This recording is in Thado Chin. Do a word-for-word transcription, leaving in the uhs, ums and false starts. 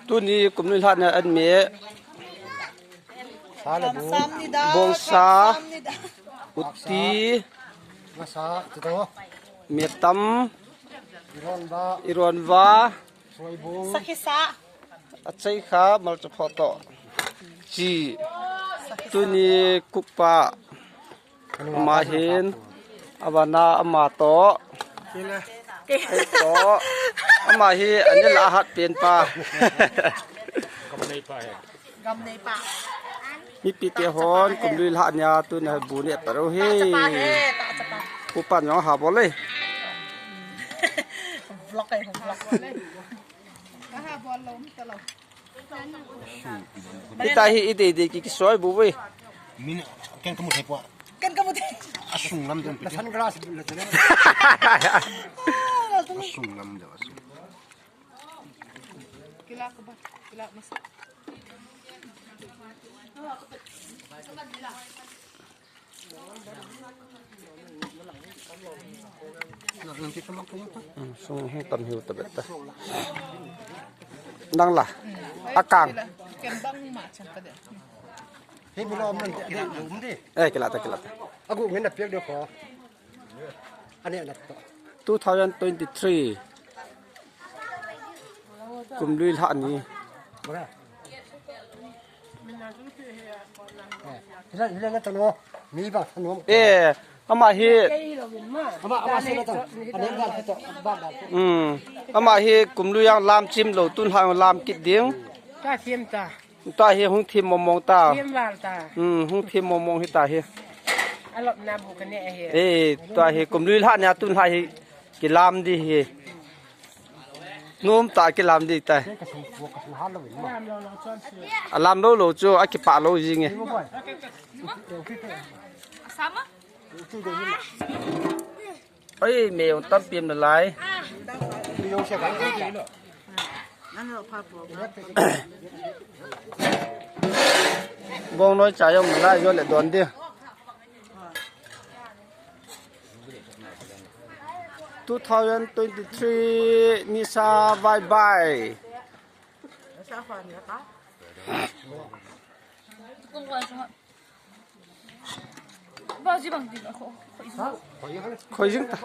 Tuni kum lui lhah nia an me. Sa le bu. Bongsa. Utti. Ngasa, tuto. Metam. Ironva. Ironva. Soibung. Sakhisa. Achai kha, malcha photo. Chi. Tuni kukpa. Ama hin, avana ama to. Kei to. Ama hi anil a hat pen pa. Gam nei pa. Mipi te hon, kum lui lhah nia tuna bu ne paro hi. Kupan jong ha bol le. Vlog ai, vlog. Hita hi ide ide ki kisoi bu ve. Min ken kamu thei po. Ken kamu thei. Asung lam dong piti. Sunglam dong asung. Kila ka ba? Kila masa. Sung hung tam hiu ta beta. Nang la. Akang. Ken bang ma chan ka de. Hi bilo man de. Eh, kila ta, kila ta. Agu ngen na piak de ko. Ane na to. Two thousand twenty-three. Kum lui lhah ni. Eh, ama hi, ama hi kum lui jong lam chim lou, tun lhah lam kit ding. Tua hi hung thim mong mong ta. Hung thim mong mong hi ta hi. Eh, tua hi kum lui lhah nia tun lhah hi kilam di hi. Nom ta kilam di ta. Alam lou lou chu akipah lou jing e. Oi, me jong tam pim nalai. Bong noi cha jong nalai jo le don di. Two thousand twenty-three Nisa bye bye. Khoi jing ta.